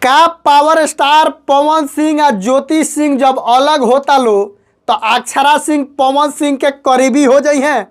का power star Pawan Singh आ ज्योति सिंह जब अलग होता लो तो अक्षरा सिंह पवन सिंह के करीबी हो जाइ हैं।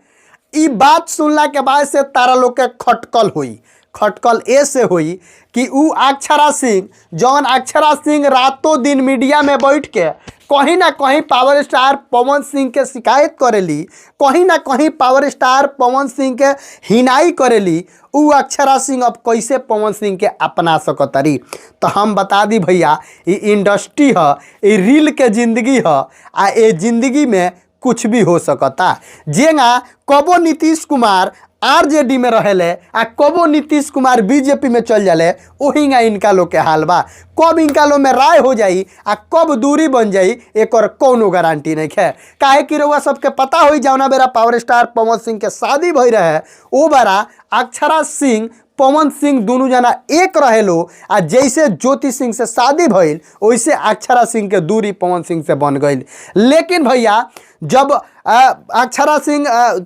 ई बात सुनला के बाद से तारा लोग के खटकल हुई। खटकल ए से हुई कि ऊ अक्षरा सिंह जौन अक्षरा सिंह रातों दिन मीडिया में बैठ के कहीं ना कहीं पावर स्टार पवन सिंह के शिकायत करेली, कहीं ना कहीं पावर स्टार पवन सिंह के हिनाई करेली, ऊ अक्षरा सिंह अब कैसे पवन सिंह के अपना सकतरी। तो हम बता दी भैया, ई इंडस्ट्री ह, ई रील के जिंदगी ह आ ए जिंदगी में कुछ भी हो सकता। जेंगा कबो नीतीश कुमार आरजेडी में रहेले आ कबो नीतीश कुमार बीजेपी में चल जाले, ओहिंगा इनका लोग के हाल बा। कब इनका लोग में राय हो जाई आ कब दूरी बन जाई एकर कौनो गारंटी नहीं है। काहे कि रउआ सबके पता होई जौना बेरा पावर स्टार पवन सिंह के शादी भई रहे ओ बेरा अक्षरा सिंह पवन सिंह दोनों जना एक रहेलो आ जैसे ज्योति सिंह से शादी भइल वैसे अक्षरा सिंह के दूरी पवन सिंह से बन गई। लेकिन भैया जब अक्षरा सिंह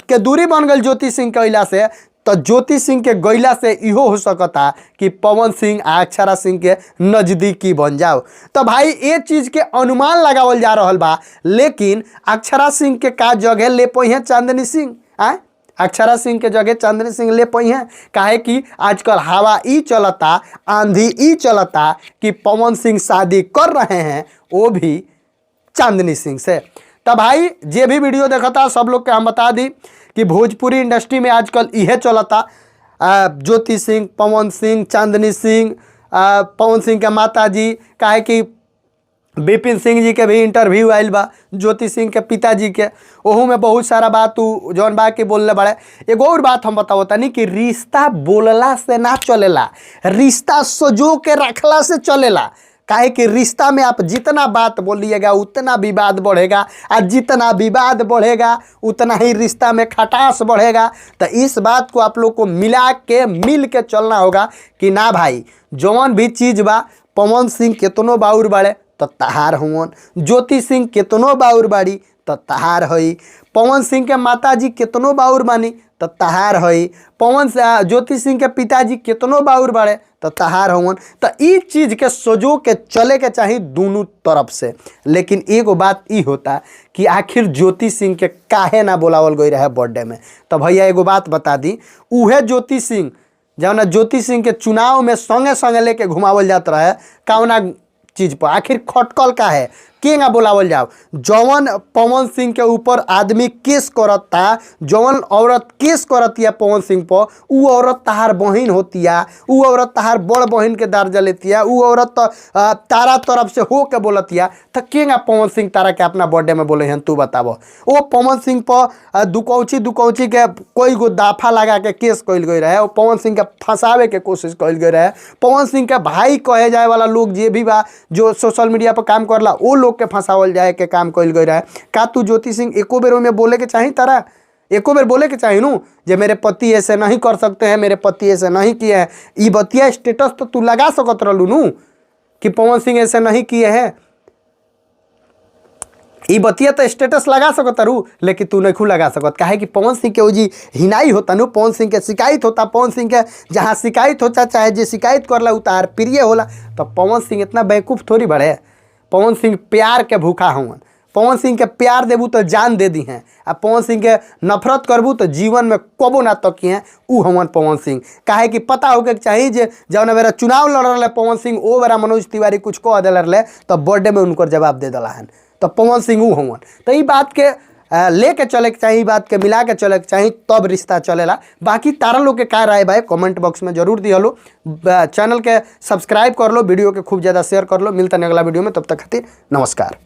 के दूरी बन गई ज्योति सिंह के अइला से, तो ज्योति सिंह के गईला से इहो हो सकता कि पवन सिंह आ अक्षरा सिंह के नज़दीकी बन जाओ। तो भाई ये चीज़ के अनुमान लगावल जा रहल बा। लेकिन अक्षरा सिंह के का जगह ले पई है चांदनी सिंह? आय अक्षरा सिंह के जगह चांदनी सिंह ले पई हैं? काहे कि आजकल हवा ई चलता, आंधी ई चलता कि पवन सिंह शादी कर रहे हैं वो भी चांदनी सिंह से। तो भाई जे भी वीडियो देखता सब लोग के हम बता दी कि भोजपुरी इंडस्ट्री में आजकल इहे चलता। ज्योति सिंह, पवन सिंह, चांदनी सिंह, पवन सिंह के माता जी, काहे कि विपिन सिंह जी के भी इंटरव्यू आयल बा ज्योति सिंह के पिताजी के, ओहू में बहुत सारा बात उ जौन बा के बोलले बड़े। एगो और बात हम बताओ तनी कि रिश्ता बोलला से ना चलेला, रिश्ता सजो के रखला से चलेला। काहे कि रिश्ता में आप जितना बात बोलिएगा उतना विवाद बढ़ेगा आ जितना विवाद बढ़ेगा उतना ही रिश्ता में खटास बढ़ेगा। तो इस बात को आप लोग को मिला के मिल के चलना होगा कि ना भाई जौन भी चीज़ बा, पवन सिंह केतनो बाउर बाड़े तो तहार हुवन, ज्योति सिंह केतनो बाउर बाड़ी तो तहार हई, पवन सिंह के माताजी केतनो बाउर बानी तो तहार हई, पवन से ज्योति सिंह के पिताजी केतनो बाउर बाड़े तो तहार हवन। तो ई चीज़ के सजो के चले के चाही दोनों तरफ से। लेकिन एगो बात ई होता कि आखिर ज्योति सिंह के काहे ना बोलावल गई रहे बर्थडे में। तो भैया एगो बात बता दी, उहे ज्योति सिंह जौना ज्योति सिंह के चुनाव में संगे संगे लेके घुमावल जात रहे, कौना चीज पर आखिर खटकल का है, केंगा बोलावल जाओ? जौन पवन सिंह के ऊपर आदमी केस करता, जौन औरत केस करतिया पवन सिंह पर, उ औरत तहार बहिन होतिया, उ औरत तहार बड़ बहिन के दर्जा लेतिया, उ औरत तो तारा तरफ से हो के बोलतिया, तो केंगा पवन सिंह तारा के अपना बर्थडे में बोले हन तू बताबो? ओ पवन सिंह पर दुकौची दुकौची के कोई गो दाफा लगा के केस कइल गई रहे, ओ पवन सिंह के फंसावे के कोशिश कइल गई रहे। पवन सिंह के भाई कहे जाए वाला लोग जे भी बा जो सोशल मीडिया पर काम करला ओ लोग के फंसावल जाए के काम कइल गई रहे। का तू ज्योति सिंह एको बेर ओमे बोले के चाही? तारा एको बेर बोले के चाही नू जे मेरे पति ऐसे नहीं कर सकते हैं, मेरे पति ऐसे नहीं किए हैं। ई बतिया स्टेटस तो तू लगा सकत रहलू नू कि पवन सिंह ऐसे नहीं किए हैं, ई बतिया तो स्टेटस लगा सकत रू, लेकिन तू नहीं लगा सकत। काहे कि पवन सिंह के ओजी हिनाई होता नु, पवन सिंह के शिकायत होता, पवन सिंह के जहाँ शिकायत होता चाहे जे शिकायत करला उ तार प्रिय होला। तो पवन सिंह इतना बेवकूफ़ थोड़ी बड़े। पवन सिंह प्यार के भूखा हुवन, पवन सिंह के प्यार देबू तो जान दे दी हैं आ पवन सिंह के नफरत करबू तो जीवन में कबो ना तकी हैं उ हवन पवन सिंह। काहे कि पता होके चाही जे जौन बेरा चुनाव लड़ रहे पवन सिंह ओ बेरा मनोज तिवारी कुछ कह दिल रहे तो बर्थडे में उनकर जवाब दे दिला हन, तो पवन सिंह उ हवन। तो ई बात के लेके चले के चाही, बात के मिला के चले के चाही, तब रिश्ता चलेला। बाकी तारा लोग के का राय भाई कमेंट बॉक्स में जरूर दिहलो, चैनल के सब्सक्राइब कर लो, वीडियो के खूब ज़्यादा शेयर कर लो। मिलता है अगला वीडियो में, तब तक खातिर नमस्कार।